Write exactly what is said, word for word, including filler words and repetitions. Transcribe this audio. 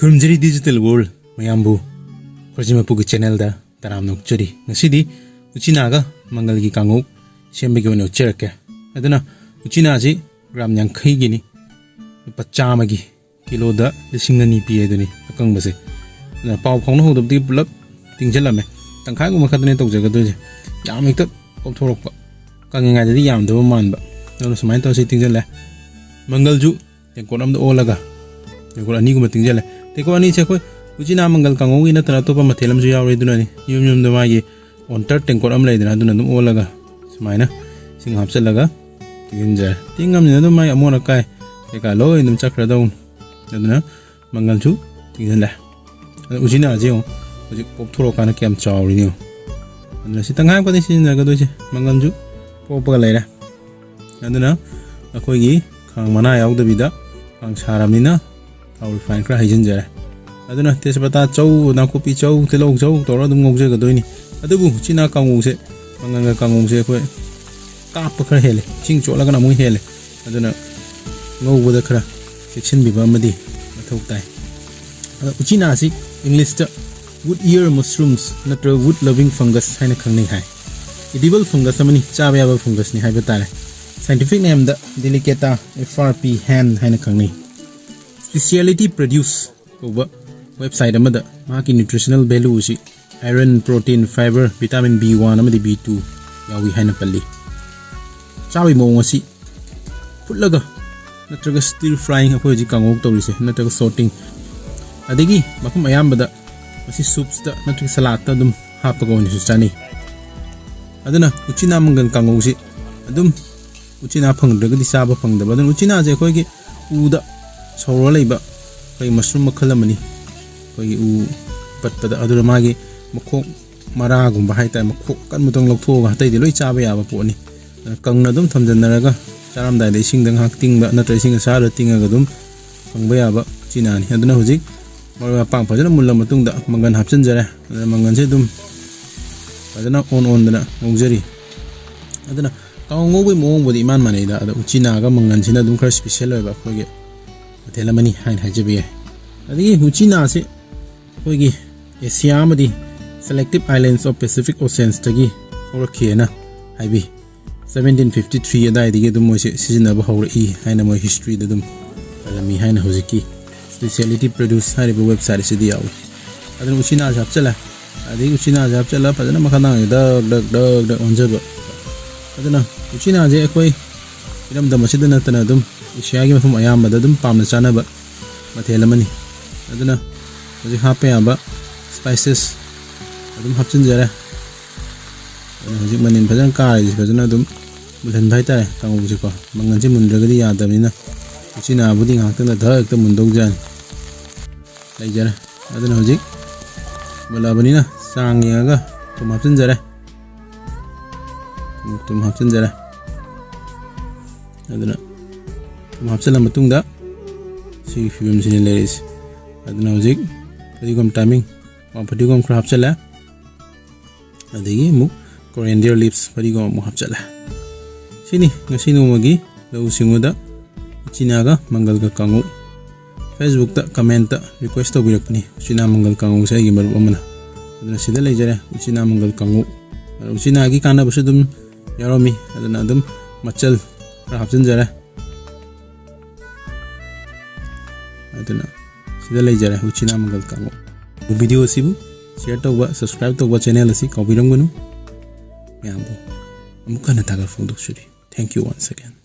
ꯈꯨꯔꯨꯝꯖꯔꯤ Digital World ꯃꯌꯥꯝꯕꯨ ꯈꯣꯔꯖꯤꯃꯄꯨꯒꯤ channelꯗ ꯇꯔꯥꯝꯅ ꯑꯣꯛꯆꯔꯤ꯫ ꯉꯁꯤꯗꯤ ꯎꯆꯤꯅꯥꯒ ꯃꯪꯒꯜꯒꯤ ꯀꯥꯡꯉꯧ ꯁꯦꯝꯕꯒꯤ ꯑꯣꯏꯅ ꯎꯠꯆꯔꯛꯀꯦ꯫ ꯑꯗꯨꯅ ꯎꯆꯤꯅꯥꯁꯤ gram ꯌꯥꯡꯈꯩꯒꯤꯅꯤ, ꯂꯨꯄꯥ ꯆꯥꯝꯃꯒꯤ ꯀꯤꯂꯣꯗ ꯂꯤꯁꯤꯡ ꯑꯅꯤ ꯄꯤ ꯍꯥꯏꯗꯨꯅꯤ ꯑꯀꯪꯕꯁꯦ꯫ ꯑꯗꯨꯅ ꯄꯥꯎ ꯐꯥꯎꯅꯍꯧꯗꯕꯗꯒꯤ ꯄꯨꯂꯞ ꯇꯤꯡꯁꯤꯜꯂꯝꯃꯦ꯫ ꯇꯪꯈꯥꯏꯒꯨꯝꯕ ꯈꯛꯇꯅꯦ ꯇꯧꯖꯒꯗꯣꯏꯁꯦ, ꯌꯥꯝ ꯍꯦꯛꯇ ꯄꯣꯞꯊꯣꯔꯛꯄ, ꯀꯪꯉꯤꯉꯩꯗꯗꯤ ꯌꯥꯝꯗꯕ ꯃꯥꯟꯕ꯫ ꯑꯗꯨꯅ ꯁꯨꯃꯥꯏꯅ ꯇꯧꯔ ꯁꯤ ꯇꯤꯡꯁꯤꯜꯂꯦ꯫ ꯃꯪꯒꯜꯁꯨ ꯇꯦꯡꯀꯣꯠ ꯑꯃꯗ ꯑꯣꯜꯂꯒ ꯇꯦꯡꯀꯣꯠ ꯑꯅꯤꯒꯨꯝꯕ ꯇꯤꯡꯁꯤꯜꯂꯦ꯫ ꯇꯦꯡꯀꯣꯠ ꯑꯅꯤꯁꯦ ꯑꯩꯈꯣꯏ ꯎꯆꯤꯅꯥ ꯃꯪꯒꯜ ꯀꯥꯡꯉꯧꯒꯤ ꯅꯠꯇꯅ ꯑꯇꯣꯞꯄ ꯃꯊꯦꯜ ꯑꯃꯁꯨ ꯌꯥꯎꯔꯦ꯫ ꯑꯗꯨꯅꯅꯤ ꯌꯨꯝ ꯌꯨꯝꯗ ꯃꯥꯒꯤ ꯑꯣꯟꯇꯔ ꯇꯦꯡꯀꯣꯠ ꯑꯃ ꯂꯩꯗꯅ, ꯑꯗꯨꯅ ꯑꯗꯨꯝ ꯑꯣꯜꯂꯒ ꯁꯨꯃꯥꯏꯅ ꯏꯁꯤꯡ ꯍꯥꯞꯆꯤꯜꯂꯒ ꯇꯤꯡꯁꯤꯟꯖꯔꯦ꯫ ꯇꯤꯡꯉꯝꯅꯤꯅ ꯑꯗꯨꯝ ꯃꯥꯒꯤ ꯑꯃꯣꯠ ꯑꯀꯥꯏ ꯀꯩꯀꯥ ꯂꯣꯏ ꯑꯗꯨꯝ ꯆꯠꯈ꯭ꯔꯗꯧꯅꯤ꯫ ꯑꯗꯨꯅ ꯃꯪꯒꯜꯁꯨ ꯇꯤꯡꯁꯤꯜꯂꯦ꯫ ꯑꯗꯣ ꯎꯆꯤꯅꯥꯁꯦ ꯌꯦꯡꯉꯣ, ꯍꯧꯖꯤꯛ ꯄꯣꯞꯊꯣꯔꯛꯑꯀꯥꯟꯗ ꯀꯌꯥꯝ ꯆꯥꯎꯔꯤꯅꯣ ꯌꯦꯡꯉꯣ꯫ ꯑꯗꯨꯅ ꯁꯤ ꯇꯪꯈꯥꯏ ꯑꯃꯈꯛꯇꯅꯤ ꯁꯤꯖꯤꯟꯅꯒꯗꯣꯏꯁꯦ꯫ ꯃꯪꯒꯜꯁꯨ ꯄꯣꯞꯄꯒ ꯂꯩꯔꯦ꯫ ꯑꯗꯨꯅ ꯑꯩꯈꯣꯏꯒꯤ ꯈꯥꯡ ꯃꯅꯥ ꯌꯥꯎꯗꯕꯤꯗ ꯈꯥꯡ ꯁꯥꯔꯕꯅꯤꯅ ꯊꯥꯎ refine ꯈꯔ ꯍꯩꯖꯤꯟꯖꯔꯦ꯫ ꯑꯗꯨꯅ ꯇꯦꯖꯄꯇꯥ ꯆꯧ, ꯅꯥꯀꯨꯞꯄꯤ ꯆꯧ, ꯇꯤꯜꯍꯧ ꯆꯧ ꯇꯧꯔꯒ ꯑꯗꯨꯝ ꯉꯧꯖꯒꯗꯣꯏꯅꯤ꯫ ꯑꯗꯨꯕꯨ ꯎꯆꯤꯅꯥ ꯀꯥꯡꯉꯧꯁꯦ, ꯃꯪꯒꯜꯒ ꯀꯥꯡꯉꯧꯁꯦ ꯑꯩꯈꯣꯏ ꯀꯥꯞꯄ ꯈꯔ ꯍꯦꯜꯂꯦ, ꯏꯁꯤꯡ ꯆꯣꯠꯂꯒꯅ ꯑꯃꯨꯛ ꯍꯦꯜꯂꯦ꯫ ꯑꯗꯨꯅ ꯉꯧꯕꯗ ꯈꯔ ꯆꯦꯛꯁꯤꯟꯕꯤꯕ ꯑꯃꯗꯤ ꯃꯊꯧ ꯇꯥꯏ꯫ ꯑꯗ ꯎꯆꯤꯅꯥꯁꯤ Englishꯇ wood ear mushrooms ꯅꯠꯇ꯭ꯔꯒ wood loving fungus ꯍꯥꯏꯅ ꯈꯪꯅꯩ ꯍꯥꯏ꯫ Edible fungus ꯑꯃꯅꯤ, ꯆꯥꯕ ꯌꯥꯕ fungusꯅꯤ ꯍꯥꯏꯕ ꯇꯥꯔꯦ꯫ Scientific nameꯗ Delicata F R P Hann ꯍꯥꯏꯅ ꯈꯪꯅꯩ꯫ Speciality Produce ꯀꯧꯕ website ꯑꯃꯗ ꯃꯍꯥꯛꯀꯤ nutritional value ꯑꯁꯤ iron, protein, fiber, vitamin B one ꯑꯃꯗꯤ B two ꯌꯥꯎꯏ ꯍꯥꯏꯅ ꯄꯜꯂꯤ꯫ ꯆꯥꯕꯒꯤ ꯃꯑꯣꯡ ꯑꯁꯤ ꯐꯨꯠꯂꯒ ꯅꯠꯇ꯭ꯔꯒ stir frying, ꯑꯩꯈꯣꯏ ꯍꯧꯖꯤꯛ ꯀꯥꯡꯉꯧ ꯇꯧꯔꯤꯁꯦ, ꯅꯠꯇ꯭ꯔꯒ sautéing, ꯑꯗꯒꯤ ꯃꯐꯝ ꯑꯌꯥꯝꯕꯗ ꯃꯁꯤ soupsꯇ ꯅꯠꯇ꯭ꯔꯒ saladꯇ ꯑꯗꯨꯝ ꯍꯥꯞꯄꯒ ꯑꯣꯏꯅꯁꯨ ꯆꯥꯅꯩ꯫ ꯑꯗꯨꯅ ꯎꯆꯤꯅꯥ ꯃꯪꯒꯜ ꯀꯥꯡꯉꯧꯁꯤ ꯑꯗꯨꯝ ꯎꯆꯤꯅꯥ ꯐꯪꯗ꯭ꯔꯒꯗꯤ ꯆꯥꯕ ꯐꯪꯗꯕ꯫ ꯑꯗꯨꯅ ꯎꯆꯤꯅꯥꯁꯦ ꯑꯩꯈꯣꯏꯒꯤ ꯎꯗ ꯁꯧꯔ ꯂꯩꯕ ꯑꯩꯈꯣꯏ mushroom ꯃꯈꯜ ꯑꯃꯅꯤ꯫ ꯑꯩꯈꯣꯏꯒꯤ ꯎ ꯄꯠꯄꯗ, ꯑꯗꯨꯅ ꯃꯥꯒꯤ ꯃꯈꯣꯛ ꯃꯔꯥꯒꯨꯝꯕ ꯍꯥꯏꯇꯥꯔꯦ, ꯃꯈꯣꯛ ꯑꯀꯟꯕꯗꯪ ꯂꯧꯊꯣꯛꯑꯒ ꯑꯇꯩꯗꯤ ꯂꯣꯏ ꯆꯥꯕ ꯌꯥꯕ ꯄꯣꯠꯅꯤ꯫ ꯑꯗꯨꯅ ꯀꯪꯅ ꯑꯗꯨꯝ ꯊꯝꯖꯤꯟꯅꯔꯒ ꯆꯥꯔꯝꯗꯥꯏꯗ ꯏꯁꯤꯡꯗ ꯉꯥꯏꯍꯥꯛ ꯇꯤꯡꯕ ꯅꯠꯇ꯭ꯔꯒ ꯏꯁꯤꯡ ꯑꯁꯥꯕꯗ ꯇꯤꯡꯉꯒ ꯑꯗꯨꯝ ꯐꯪꯕ ꯌꯥꯕ ꯎꯆꯤꯅꯥꯅꯤ꯫ ꯑꯗꯨꯅ ꯍꯧꯖꯤꯛ ꯃꯔꯣꯏ ꯃꯄꯥꯡ ꯐꯖꯅ ꯃꯨꯜꯂ ꯃꯇꯨꯡꯗ ꯃꯪꯒꯟ ꯍꯥꯞꯆꯤꯟꯖꯔꯦ꯫ ꯑꯗꯨꯅ ꯃꯪꯒꯟꯁꯦ ꯑꯗꯨꯝ ꯐꯖꯅ ꯑꯣꯟ ꯑꯣꯟꯗꯅ ꯉꯧꯖꯔꯤ꯫ ꯑꯗꯨꯅ ꯀꯥꯡꯉꯧ ꯉꯧꯕꯒꯤ ꯃꯑꯣꯡꯕꯨꯗꯤ ꯏꯃꯥꯟ ꯃꯥꯟꯅꯩꯗ, ꯑꯗꯣ ꯎꯆꯤꯅꯥꯒ ꯃꯪꯒꯟꯁꯤꯅ ꯑꯗꯨꯝ ꯈꯔ special ꯑꯣꯏꯕ ꯑꯩꯈꯣꯏꯒꯤ ꯃꯊꯦꯜ ꯑꯃꯅꯤ ꯍꯥꯏꯅ ꯍꯥꯏꯖꯕ ꯌꯥꯏ꯫ ꯑꯗꯒꯤ ꯎꯆꯤꯅꯥꯁꯦ ꯑꯩꯈꯣꯏꯒꯤ ꯑꯦꯁꯤꯌꯥ ꯑꯃꯗꯤ Selective Islands of Pacific Oceansꯇꯒꯤ ꯍꯧꯔꯛꯈꯤꯑꯅ ꯍꯥꯏꯕꯤ꯫ Seventeen fifty three ꯑꯗꯥꯏꯗꯒꯤ ꯑꯗꯨꯝ ꯃꯣꯏꯁꯦ ꯁꯤꯖꯤꯟꯅꯕ ꯍꯧꯔꯛꯏ ꯍꯥꯏꯅ ꯃꯣꯏ historyꯗ ꯑꯗꯨꯝ ꯄꯜꯂꯝꯃꯤ ꯍꯥꯏꯅ ꯍꯧꯖꯤꯛꯀꯤ Speciality Produce ꯍꯥꯏꯔꯤꯕ website ꯑꯁꯤꯗ ꯌꯥꯎꯏ꯫ ꯑꯗꯨꯅ ꯎꯆꯤꯅꯥꯁꯦ ꯍꯥꯞꯆꯤꯜꯂꯦ꯫ ꯑꯗꯒꯤ ꯎꯆꯤꯅꯥꯁꯦ ꯍꯥꯞꯆꯤꯜꯂ ꯐꯖꯅ ꯃꯈꯥ ꯇꯥꯅ ꯗꯛ ꯗꯛ ꯗꯛ ꯗꯛ ꯑꯣꯟꯖꯕ꯫ ꯑꯗꯨꯅ ꯎꯆꯤꯅꯥꯁꯦ ꯑꯩꯈꯣꯏ ꯏꯔꯝꯗꯝ ꯑꯁꯤꯗ ꯅꯠꯇꯅ ꯑꯗꯨꯝ ꯑꯦꯁꯤꯌꯥꯒꯤ ꯃꯐꯝ ꯑꯌꯥꯝꯕꯗ ꯑꯗꯨꯝ ꯄꯥꯝꯅ ꯆꯥꯅꯕ ꯃꯊꯦꯜ ꯑꯃꯅꯤ꯫ ꯑꯗꯨꯅ ꯍꯧꯖꯤꯛ ꯍꯥꯞꯄ ꯌꯥꯕ spices ꯑꯗꯨꯝ ꯍꯥꯞꯆꯤꯟꯖꯔꯦ꯫ ꯑꯗꯨꯅ ꯍꯧꯖꯤꯛ ꯃꯅꯤꯟ ꯐꯖꯅ ꯀꯥꯔꯤꯁꯦ ꯐꯖꯅ ꯑꯗꯨꯝ ꯃꯨꯜꯍꯟꯕ ꯍꯥꯏꯇꯥꯔꯦ ꯀꯥꯡꯉꯧꯁꯦꯀꯣ꯫ ꯃꯪꯒꯟꯁꯦ ꯃꯨꯟꯗ꯭ꯔꯒꯗꯤ ꯌꯥꯗꯕꯅꯤꯅ ꯎꯆꯤꯅꯥꯕꯨꯗꯤ ꯉꯥꯏꯍꯥꯛꯇꯪꯗ ꯙꯛ ꯍꯦꯛꯇ ꯃꯨꯟꯗꯧꯖꯥꯠꯅꯤ꯫ ꯂꯩꯖꯔꯦ꯫ ꯑꯗꯨꯅ ꯍꯧꯖꯤꯛ ꯃꯨꯜꯂꯛꯑꯕꯅꯤꯅ ꯆꯥꯡ ꯌꯦꯡꯉꯒ ꯊꯨꯝ ꯍꯥꯞꯆꯤꯟꯖꯔꯦ꯫ ꯊꯨꯝ ꯍꯥꯞꯆꯤꯟꯖꯔꯦ꯫ ꯑꯗꯨꯅ ꯊꯨꯝ ꯍꯥꯞꯆꯤꯜꯂ ꯃꯇꯨꯡꯗ ꯁꯤꯒꯤ ꯐꯤꯕꯝꯁꯤꯅꯤ ꯂꯩꯔꯤꯁꯦ꯫ ꯑꯗꯨꯅ ꯍꯧꯖꯤꯛ ꯐꯗꯤꯒꯣꯝ timing, ꯐꯗꯤꯒꯣꯝ ꯈꯔ ꯍꯥꯞꯆꯤꯜꯂꯦ꯫ ꯑꯗꯒꯤ ꯑꯃꯨꯛ coriander leaves, ꯐꯗꯤꯒꯣꯝ ꯑꯃꯨꯛ ꯍꯥꯞꯆꯤꯜꯂꯦ꯫ ꯁꯤꯅꯤ ꯉꯁꯤ ꯅꯣꯡꯃꯒꯤ ꯂꯧꯎ ꯁꯤꯡꯎꯗ ꯎꯆꯤꯅꯥꯒ ꯃꯪꯒꯜꯒ ꯀꯥꯡꯉꯧ꯫ Facebookꯇ commentꯇ request ꯇꯧꯕꯤꯔꯛꯄꯅꯤ ꯎꯆꯤꯅꯥ ꯃꯪꯒꯜ ꯀꯥꯡꯉꯧꯁꯦ ꯑꯩꯒꯤ ꯃꯔꯨꯞ ꯑꯃꯅ꯫ ꯑꯗꯨꯅ ꯁꯤꯗ ꯂꯩꯖꯔꯦ ꯎꯆꯤꯅꯥ ꯃꯪꯒꯜ ꯀꯥꯡꯉꯧ꯫ ꯑꯗꯨꯅ ꯎꯆꯤꯅꯥꯒꯤ ꯀꯥꯟꯅꯕꯁꯨ ꯑꯗꯨꯝ ꯌꯥꯎꯔꯝꯃꯤ꯫ ꯑꯗꯨꯅ ꯑꯗꯨꯝ ꯃꯆꯜ ꯈꯔ ꯍꯥꯞꯆꯤꯟꯖꯔꯦ꯫ ꯑꯗꯨꯅ ꯁꯤꯗ ꯂꯩꯖꯔꯦ ꯎꯆꯤꯅꯥ ꯃꯪꯒꯜ ꯀꯥꯡꯉꯧ꯫ Video ꯑꯁꯤꯕꯨ share ꯇꯧꯕ, subscribe ꯇꯧꯕ, channel ꯑꯁꯤ ꯀꯥꯎꯕꯤꯔꯝꯒꯅꯨ꯫ ꯃꯌꯥꯝꯕꯨ ꯑꯃꯨꯛ ꯍꯟꯅ ꯊꯥꯒꯠ ꯐꯣꯡꯗꯣꯛꯆꯔꯤ꯫ Thank you once again꯫